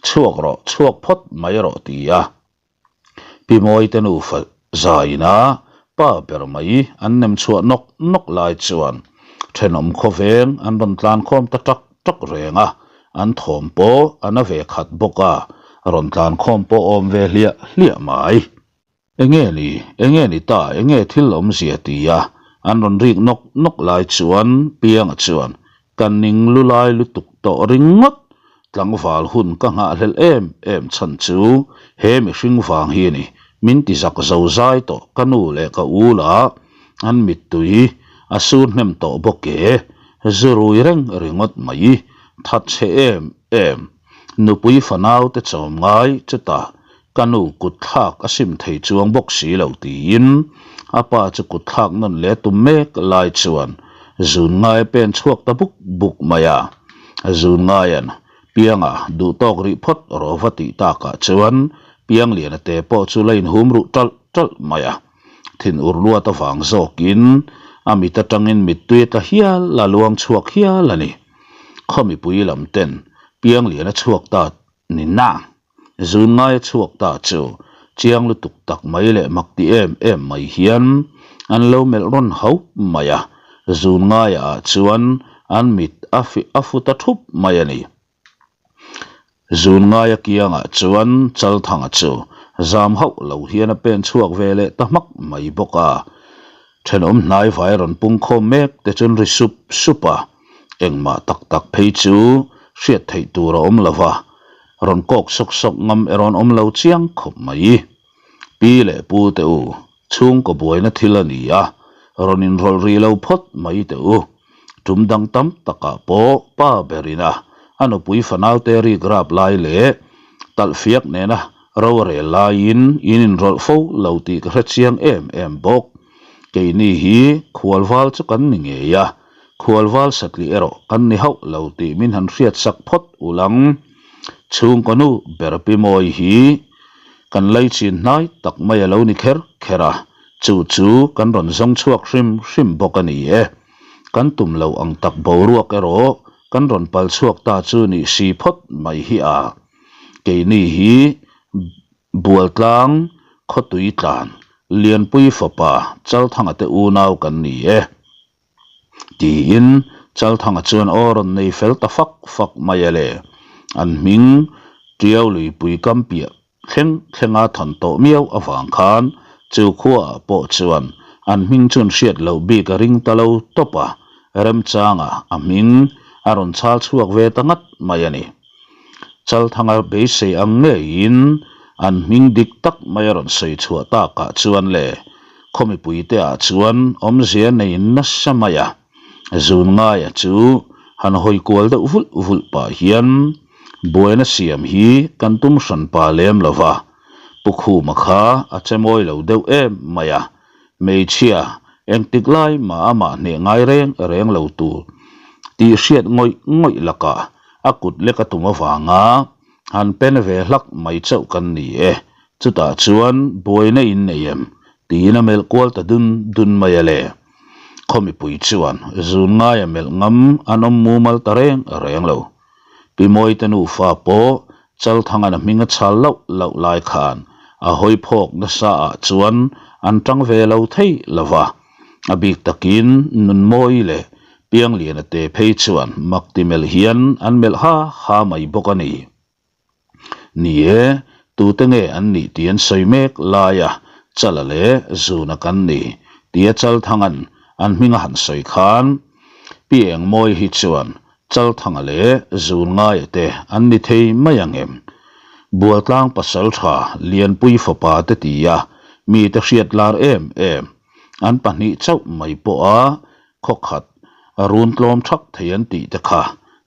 Chhuak rawh, chhuak phawt mai rawh ti a. Pi Mawite nufa zaina pa ber mai an nem chhuah nawk nawk lai chuan thenawm khawveng an rawn tlan khawm ta tak tak reng a, an thawm pawh a na ve khat bawk a, rawn tlan khawm pawh awm ve hliah hliah mai. Enge ni, enge ni ta, enge thil awmzia tia an rawn rik nawk nawk lai chuan Pianga chuan Ka ning lu lai lutuk tawh ringawt, tlangval hun ka nghahhlelh em em chhan chu he mihring vang hi a ni, min ti zak zo zai tawh ka nu leh ka u lah an mittui a sur hnem tawh bawk e, zu rui reng ringawt mai, that chhe em em, nupui fanau te chawm ngai chutah ka nu kut thlak a sim thei chuang bawk si lo tiin a pa chu kut thlak nawn leh tum mek lai chuan zun ngai a pen chhuak ta buk buk mai a. Zun ngaian Pianga duh tawk rih phawt rawh va tih takah chuan Piangliana te pawh chu la inhum ruh ṭalh ṭalh mai a. Thin ur luat avang zawkin a mit atangin mittui a tla hial a luang chhuak hial a ni. Khaw mipui lam ten Piangliana chhuak ta ni na. Zun ngai a chhuak ta chu chiang lutuk tak mai leh mak ti em em mai hian an lo melh rawn hauh mai a, zun ngaiah ah chuan an mit a a fu ta thup mai a ni. Zun ngaia kiangah chuan Chalthanga chu zam hauh lo hian a pen chhuak ve leh ta hmak mai bawk a, thenawm hnai vai rawn pung khawm mek te chuan ri sup sup a, engmah tak tak phei chu hriat theih tur a awm lo va, rawn kawk sawk sawk ngam erawh an awm lo chiang khawp mai. Pi leh pu te u, chhungkaw buaina thil a ni a, rawn inrawlh rih lo phawt mai teh u. Tum dang tam takah pawh pa berin a a nupui fanaute rik rap lai leh talhfiak nena ro a rel laiin in inrawlh fo lo tih ka hre chiang em em bawk. Keini hi khualval chu kan ni ngei a, Khualval satli erawh kan ni hauh lo tih min han hriat sak phawt ulang. Chhungkaw nu ber Pi Mawi hi kan laichin hnai tak mai a lo ni kher kher a, chu chu kan rawn zawng chhuak hrim hrim bawk a ni e. Kan tum loh ang tak boruak erawh kan rawn pal chhuak ta chu nih si phawt mai hi a. Keini hi Bualtlang khawtui tlan Lianpui fapa Chalthanga te unau kan ni e. Tiin Chalthanga chuan aw rawn nei fel ta fak fak mai a le. An hming Tiau luipui kam piah thleng thlenga thawn tawh miau avang khan chu khuaah pawh chuan an hming chuan hriat loh bik a ring ta lo tawp a, remchanga a hming a rawn chhal chhuak ve ta ngat mai a ni. Chalthanga beisei ang ngeiin. An hming dik tak mai a rawn sawi chhuah takah chuan le khaw mipuite ah chuan awmzia nei nasa mai a. Zun ngaia chu han hawi kual deuh vulh vulh pah hian buaina siam hi kan tum hran pa lem lo va, Pu Khuma kha a che mawi lo deuh em mai a, hmeichhia engtik lai mah amah hneh ngai reng reng lo tur tih hriat ngawih ngawih lakah a kut lek a tum avanga han pen ve hlak mai chauh kan ni e, chutah chuan buaina in nei em tiin a melh kual ta dun dun mai a le. Khaw mipui chuan zun ngaia melh ngam an awm mumal ta reng reng lo. Pi Mawite nufa pawh Chalthangan a hming a chhal loh loh lai khan a hawi phawk nasa ah chuan an tang ve lo thei lo va. A bik takin Nunmawi leh Piangliana te phei chuan mak ti melh hian an melh ha ha mai bawk a ni. Ni e, tute nge an nih tih an sawi mek laia Chala leh Zuna kan ni tia Chalthangan an hming a han sawi khan Pi Engmawi hi chuan Chalthanga leh Zurngaia te an ni thei mai ang em? Bualtlang pasaltha Lianpui fapa te tia mite hriat lar em em an pahnih chauh mai pawha khawkhat a run tlawm thak thei an tih te kha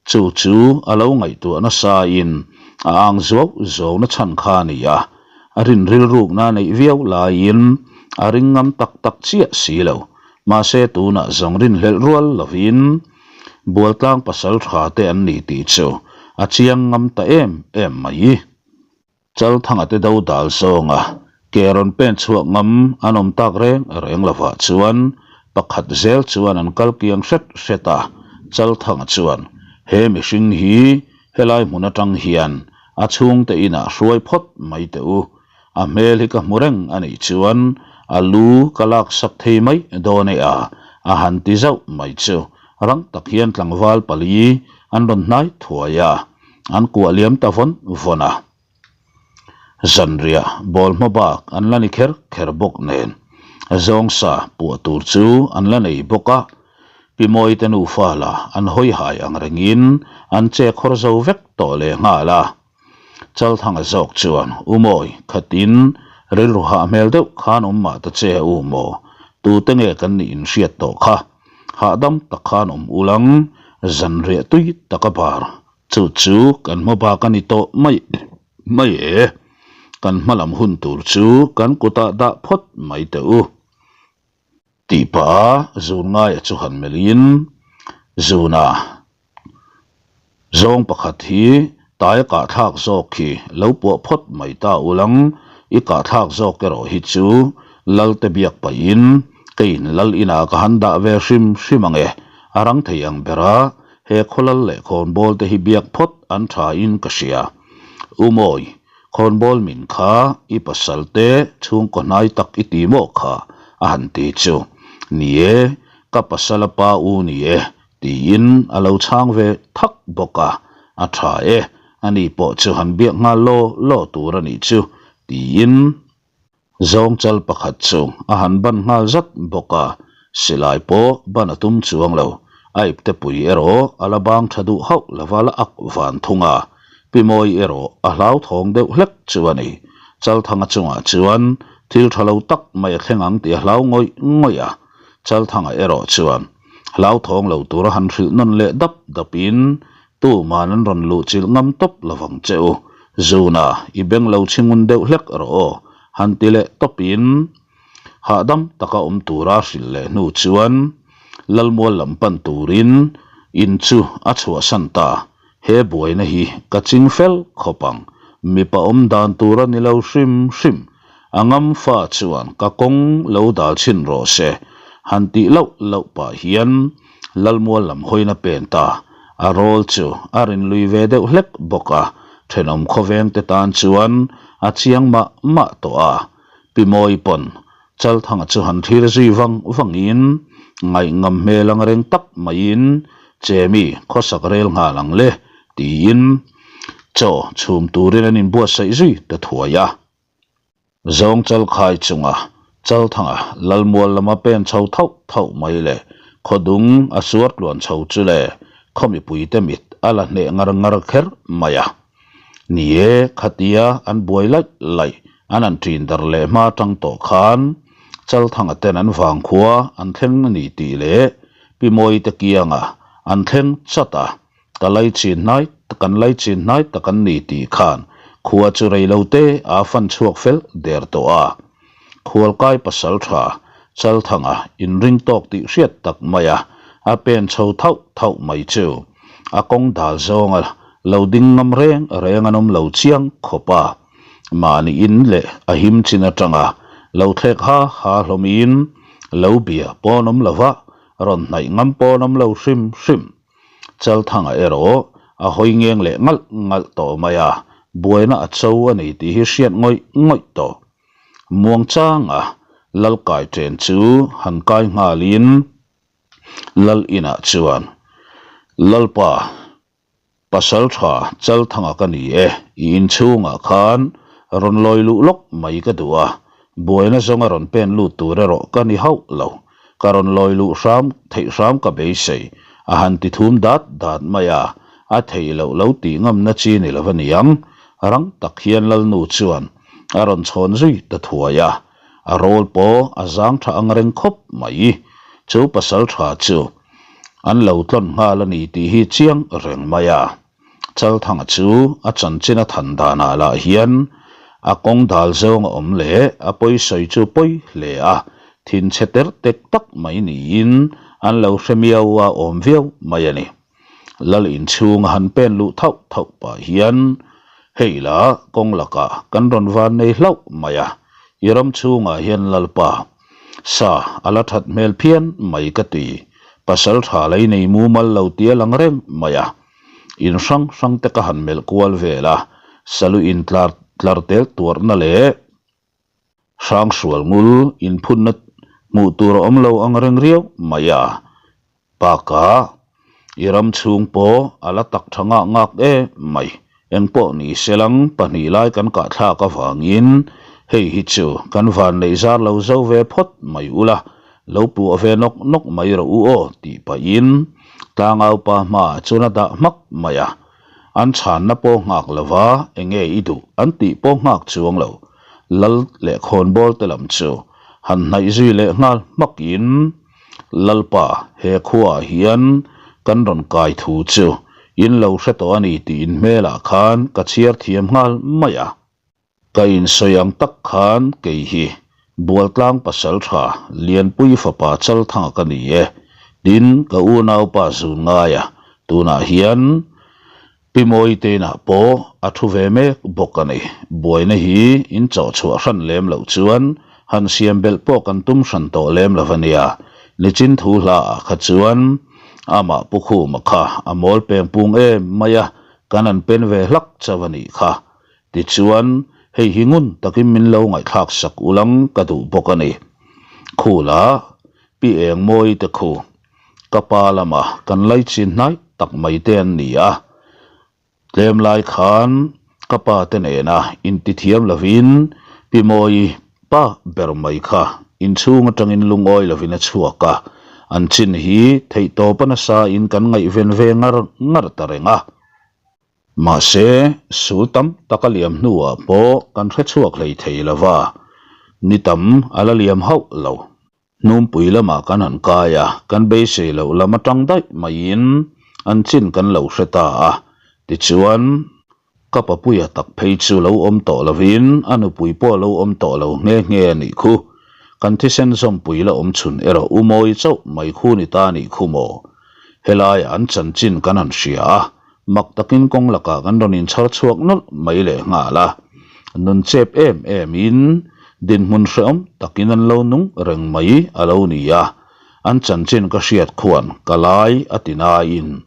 chu chu a lo ngaihtuah nasa in a ang zuau zuau na chhan kha a ni a, a rin rilrukna a neih viau laiin a ring ngam tak tak chiah si lo. Mahse tunah zawng rinhlelh rual lovin Bualtlang pasal tha te an ni tih chu a chiang ngam ta em em mai. Chalthanga te do dal zawnga ke rawn pen chhuak ngam an awm tak reng reng lovah chuan pakhat zel chuan an kal kiang hret hret a, Chalthanga chuan he mihring hi helai hmun atang hian a chhungte inah hruai phawt mai teh u, A hmel hi ka hmu reng a nih chuan a lu ka laksak thei mai dawn e a, a han ti zauh mai chu rang tak hian tlangval pali an rawn hnai thuai a, an kuah liam ta vawn vawn a. Zanriah bawl hma bak an la ni kher kher bawk nen zawngsa puah tur chu an la nei bawk a, Pi Mawite nufa la an hawi hai ang rengin an che khawr zo vek tawh lehnghal a. Chalthanga zawk chuan, U Mawi, khatin rilru hah hmel deuh khan awm mah ta che u maw? Tute nge kan nih inhriat tawh kha? Hahdam tak khan awm ulang, zanriah tui tak a bar. Chu chu kan hma bak a ni tawh mai mai e. Kan hma lam hun tur chu kan kutah dah phawt mai teh u. Tih pah a zun ngaia chu han melhin zuna zawng pakhat hi taia kahthlak zawk khi lo puah phawt mai ta ulang, i kahthlak zawk erawh hi chu Lalte biak pahin keiin Lal inah ka han dah ve hrim hrim ang e, a rang thei ang bera he khawlal leh khawnbawl te hi biak phawt an tha in ka hria. U Mawi, Khawnbawl min kha i pasal te chhungkaw hnai tak i ti maw kha? a han ti chu. Ni e, ka pasal a pa u ni e, tiin a lo chhang ve thak bawk a. A tha e, ani pawh chu han biak nghal law law tur a nih chu, tiin. Zawng chal pakhat chu a han ban nghal zat bawk a, silai pawh ban a tum chuang lo. A ipte pui erawh a la bang tha duh hauh lova la ak van thung a, Pi Mawi erawh a hlauthawng deuh hlek chu a ni. Chalthanga chungah chuan thil tha lo tak mai a thleng ang tih a hlau ngawih ngawih a, Chalthanga erawh chuan hlauthawng lo tura han hrilh nawn leh dap dapin Tuman an rawn luh chilh ngam tawp lovang che u. Zuna, i beng lo chhingun deuh hlek rawh aw, han ti leh tawpin hahdam taka awm tura hrilh leh hnu chuan Lalmual lam pan turin in chu a chhuahsan ta. He buaina hi ka ching fel khawp ang. Mipa awm dan tur a ni lo hrim hrim. A ngam fa chuan ka kawng lo dal chhin rawh se, han tih loh loh pah hian Lalmual lam hawina pen ta. A rawl chu a rin lui ve deuh hlek bawk a, thenawm khawveng te tan chuan a chiang mah mah tawh a. Pi Mawi pawn Chalthanga chu han thlir zui vang vangin ngaihngam hmel ang reng tak maiin Chemi khawsak rel nghal ang le tiin chaw chhum turin an inbuatsaih zui ta thuai a. Zawng Chalkhai chunga Chalthanga Lalmual lama pen chho thauh thauh mai le, khawdung a suar tluan chho chu le, khaw mipuite mit a la hneh ngar ngar kher mai a. Ni e, khatia an buai laih laih an han ṭin darh leh hma aṭang tawh khan Chalthanga ten an vangkhua an thleng a ni tih leh Pi Mawite kianga an thleng chat a, ka lai chin hnai kan lai chin hnai tak an ni tih khan khua chu rei lo te a fan chhuak fel der tawh a. Khualkai pasal tha Chalthanga inring tawk tih hriat tak mai a, a pen chho thauh thauh mai chu a kawng dal zawnga lo ding ngam reng reng an awm lo chiang khawp a. Mahni in leh a him chin atanga lo thlek ha ha hlawmin lo bia pawn awm lova rawn hnaih ngam pawn awm lo hrim hrim. Chalthanga erawh a hawi ngeng leh ngalh ngalh tawh mai a, buaina a cho a ni tih hi hriat ngawih ngawih tawh. Muangchanga lal kai chen chu han kai nghalin lal inah chuan, Lalpa, Pasal tha Chalthanga ka ni e, i inchhungah khan rawn lawi luh lawk mai ka duh a, buaina zawnga rawn pen lut tur erawh ka ni hauh lo, ka rawn lawi luh hram theih hram ka beisei, a han ti thum dat dat mai a, a theih loh lo tih ngamna chi ni lo a niang, rang tak hian Lalnu chuan a rawn chhawn zui ta thuai a, a rawl pawh a zang tha ang reng khawp mai, chu pasal tha chu. An lo tlawn nghal a ni tih hi chiang reng mai a. Chalthanga chu a chanchin a than danah lah hian a kawng dal zawng a awm leh a pawi sawi chu pawi hle a, thinchhe ter tek tak mai niin an lo hre miau a awm viau mai a ni. Lal inchhung a han pen luh thauh thauh pah hian hei la kawng lakah kan rawn van nei hlauh mai a, i ram chhungah hian Lalpa Sa a la that hmel phian mai ka ti. Pasal tha lei nei mumal lo tia lang reng mai a. In hrang hrang te ka han melh kual vel a, salu in tlar tlar tel tuarhna leh hrang hrual ngul inphunna hmuh tur a awm lo ang reng riau mai a. Bakah, i ram chhung pawh a la tak tha ngak ngak em mai. Engpawh ni selang pahnih lai kan kahthlak avangin hei hi chu kan van neih zar lo zo ve phawt mai ula, lo puah ve nawk nawk mai rawh u aw tih pahin tlangaupa hmaah chuan a dah hmak mai a. An chhanna pawh nghak lova enge i duh an tih pawh nghak chuang lo. Lal leh khawnbawl te lam chu han hnaih zui leh nghal hmakin Lalpa, he khuaah hian kan rawn kai thu chu in lo hre tawh a ni tih in hmelah khan ka chhiar thiam nghal mai a. Ka insawi ang tak khan kei hi Bualtlang pasal tha Lianpui fapa Chalthanga ka ni e, tin ka unaupa zun ngai a, tunah hian Pi Mawiteina pawh a thu ve mek bawk a ni. Buaina hi in chawh chhuah hran lem loh chuan han siam belh pawh kan tum hran tawh lem lo a nia. Nichin thu hla ah kha chuan amah Pu Khuma kha a mawl peng pung em mai a, kan han pen ve hlak chauh a nih kha. Tichuan hei hi ngun takin min lo ngaihthlak sak ulang ka duh bawk a ni. Khula Pi Engmawite khu. Ka pa lama kan laichin hnai tak mai te an ni a, tlem lai khan ka pa te nena intithiam lovin Pi Mawi pa ber mai kha inchhung atangin lungawi lovin a chhuak a, an chin hi theihtawpa nasa in kan ngaihven ve ngar ngar ta reng a. Mahse, sul tam tak a liam hnuah pawh kan hrechhuak hlei thei lova, ni tam a la liam hauh lo. Hnumpui lamah kan han kai a, kan beisei loh lam atang daih maiin an chin kan lo hre ta a. Tichuan, ka papuia tak phei chu lo awm tawh lovin a nupui pawh lo awm tawh lo nghe nghe a nih khu. Kan thisen zawmpui la awm chhun erawh u mawi chauh mai khu ni ta nih khu maw? Helaiah an chanchin kan han hria a, Mak takin kawng lakah kan rawn inchhar chhuak nawlh mai leh nghal a, nun chep em em in dinhmun hrehawm takin an lo nung reng mai a lo ni a, an chanchin ka hriat khuan ka lai a ti nain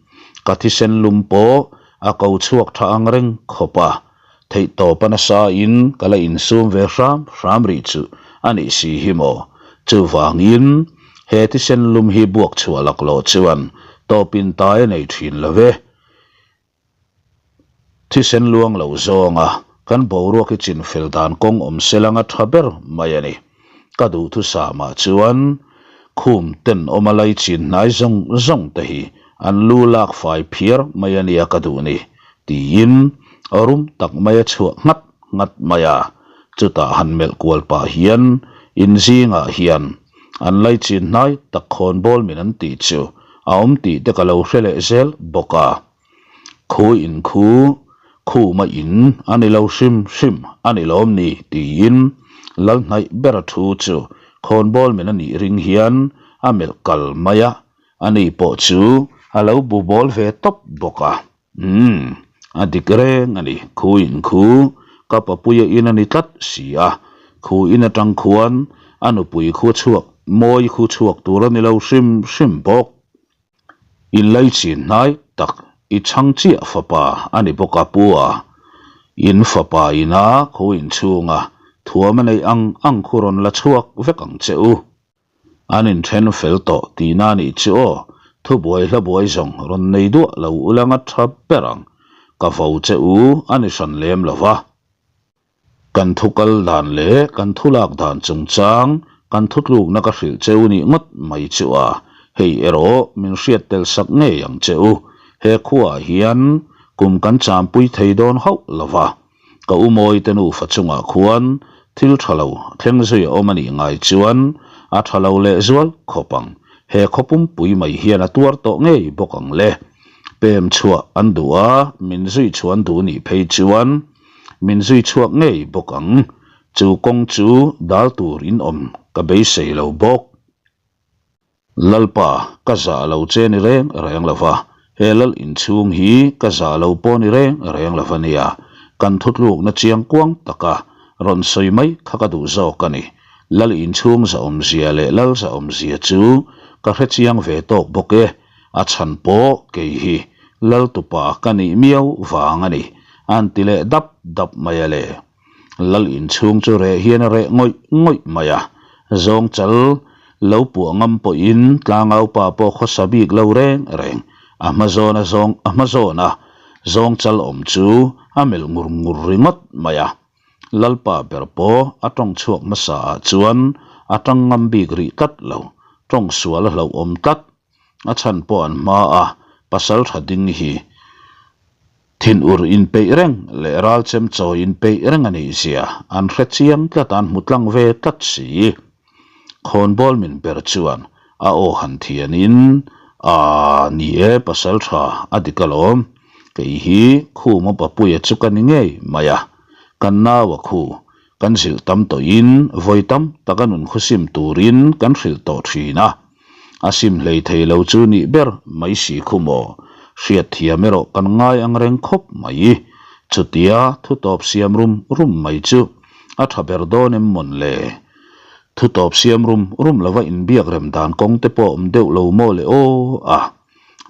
ka thisen lum pawh a ko chhuak tha ang reng khawp a, theihtawp a nasa in ka la insum ve hram hram rih chu a nih si hi maw? Chuvangin he thisen lum hi buak chhuah laklawh chuan tawpin tai a nei thin lo ve. Thisen luang lo zawnga kan boruak hi chinfel dan kawng awm se langa tha ber mai a ni. Ka duhthusam ah chuan khum ten awma lai chin hnai zawng zawng te hi an lu lak fai phiar mai a nia ka duh ni, tiin Rum tak mai a chhuah nghat nghat mai a, chutah han melh kual pah hian in zingah hian an laichin hnai tak khawnbawl min an tih chu a awm tih te ka lo hre leh zel bawk a. Khu in khu, khuma in a ni lo hrim hrim a ni lawm ni tiin lal hnaih bera thu chu khawnbawl min a nih ring hian a melh kal mai a, ani pawh chu a lo bu bawl ve tawp bawk a. Umm, a dik reng a ni, khu in khu, ka papuia in a ni tlat si a, khu in atang khuan a nupui khu chhuak, mawi khu chhuak tur a ni lo hrim hrim bawk. In laichin hnai tak i chhang chiah fapa a ni bawk a pu a, in fapa ina khu inchhunga thuam a neih ang ang khu rawn la chhuak vek ang che u. An inthen fel tawh tihna nih chu aw, thubuai hlabuai zawng rawn nei duah lo ulanga tha ber ang, ka vo che u a ni hran lem lo va. Kan thu kal dan leh kan thu lak dan chungchang kan thutlukna ka hrilh che u nih ngawt mai chu a, hei erawh min hriat tel sak ngei ang che u, he khuaah hian kum kan champui thei dawn hauh lo va. Ka u Mawite nufa chungah khuan thil tha lo thleng zui a awm a nih ngai chuan a tha lo leh zual khawp ang. He khaw pumpui mai hian a tuar tawh ngei bawk ang le. Pem chhuah an duh a, min zui chhuan duh nih phei chuan min zui chhuak ngei bawk ang. Chu kawng chu dal tur in awm ka beisei lo bawk. Lalpa, ka zah lo che ni reng reng lo va, he lal inchhung hi ka zah lo pawh ni reng reng lo va nia, kan thutlukna chiang kuang taka rawn sawi mai kha ka duh zawk a ni. Lal inchhung zahawmzia leh lal zahawmzia chu ka hre chiang ve tawk bawk e, a chhan pawh kei hi lal tupa ka nih miau vang a ni, a'n ti leh dap dap mai a le. Lal inchhung chu reh hian a reh ngawih ngawih mai a, zawng chal lo puah ngam pawhin tlangaupa pawh khawsa bik lo reng reng, a hma zawna zawng a hma zawna zawng chal awm chu a melh ngur ngur ringawt mai a. Lalpa ber pawh a tawng chhuak hmasa ah chuan a tang ngam bik rih tlat lo, tawng sual a hlauhawm tlat. A chhan pawh an hma a, pasal tha ding hi thinur inpeih reng leh ralchem chawi inpeih reng a nih zia an hre chiang tlat a, an hmu tlang ve tlat si. Khawnbawl min ber chuan a aw han thianin, Aa, ni e, pasal tha a dik alawm. Kei hi Khuma Papuia chu ka ni ngei mai a, kan nau a khu kan zilh tam tawhin vawi tam taka nun khusim turin kan hrilh tawh thin a. A sim hlei thei lo chu nih ber mai si khu maw? Hriatthiam erawh kan ngai ang reng khawp mai. Chutia thu tawp siam rum rum mai chu a tha ber dawn em mawn le? Thu tawp siam rum rum lova inbiak rem dan kawng te pawh awm deuh lo maw le aw a?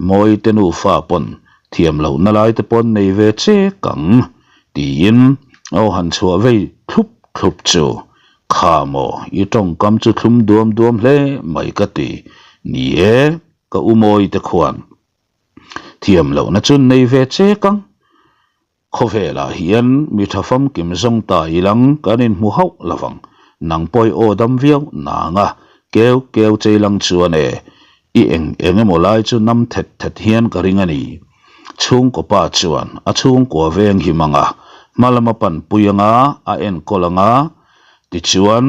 Mawite nufa pawn thiam lohna lai te pawn nei ve chek ang tiin aw han chhuah vei thlup thlup chu Kha maw, i tawngkam chu thlum duam duam hle mai ka ti. Ni e, ka u mawi te khuan thiam lohna chu nei ve chek ang. Khawvelah hian mi tha famkim zawng ta ilang kan inhmu hauh lovang. Nang pawh i aw dam viau nang a, keu keu chei lang chuan e, i eng eng emaw lai chu nam thet thet hian ka ring a ni. Chhungkaw pa chuan a chhungkua veng him anga, hma lama panpui anga a enkawl anga, tichuan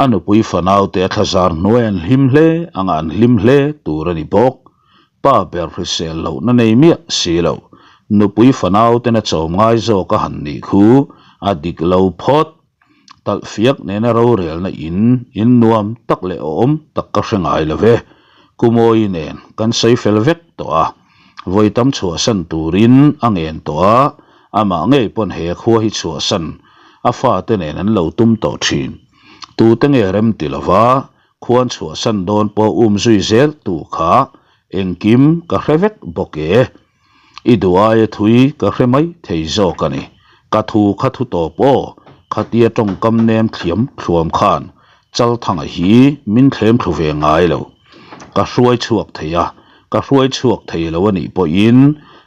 a nupui fanaute a thlazar hnuai an hlim hle anga an hlim hle tur a ni bawk. Pa ber hrisel lohna nei miah si lo, nupui fanautena chawm ngai zawk a han nih khu a dik lo phawt. Talhfiak nena rorelna in in nuam tak leh awm tak ka hre ngai lo ve. Kumawi nen kan sawi fel vek tawh a, vawi tam chhuahsan turin a ngen tawh a, amah ngei pawn he khua hi chhuahsan a fate nen an lo tum tawh thin. Tute nge rem ti lova khuan chhuahsan dawn pawh um zui zel tu kha engkim ka hre vek bawk e. I duh aia thui ka hre mai thei zawk a ni. Ka thu kha thu tawp aw, khatia tawngkam nem thliam thluam khan Chalthanga hi min thlem thlu ve ngai lo. Ka hruai chhuak thei a, ka hruai chhuak thei lo a nih pawhin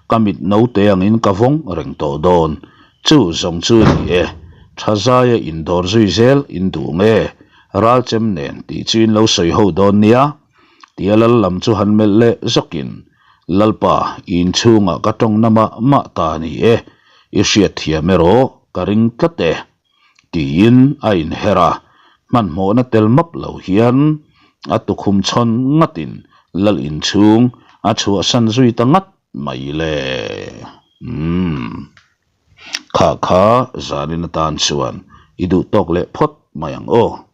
ka mit naute angin ka vawng reng tawh dawn. Chu zawng chu ni e, tha zaia indawr zui zel in duh nge, ralchem nen tih chu in lo sawi ho dawn nia. Tia lal lam chu han melh leh zawkin, Lalpa, i inchhungah ka tawng na mah mah ta a ni e. I hriatthiam erawh ka ring tlat e, tiin a inher a, hmanhmawhna tel map lo hian a tukhum chhawn ngatin lal inchhung a chhuahsan zui ta ngat mai le. Umm. Kha kha zanin atan chuan i duh tawk leh phawt mai ang aw.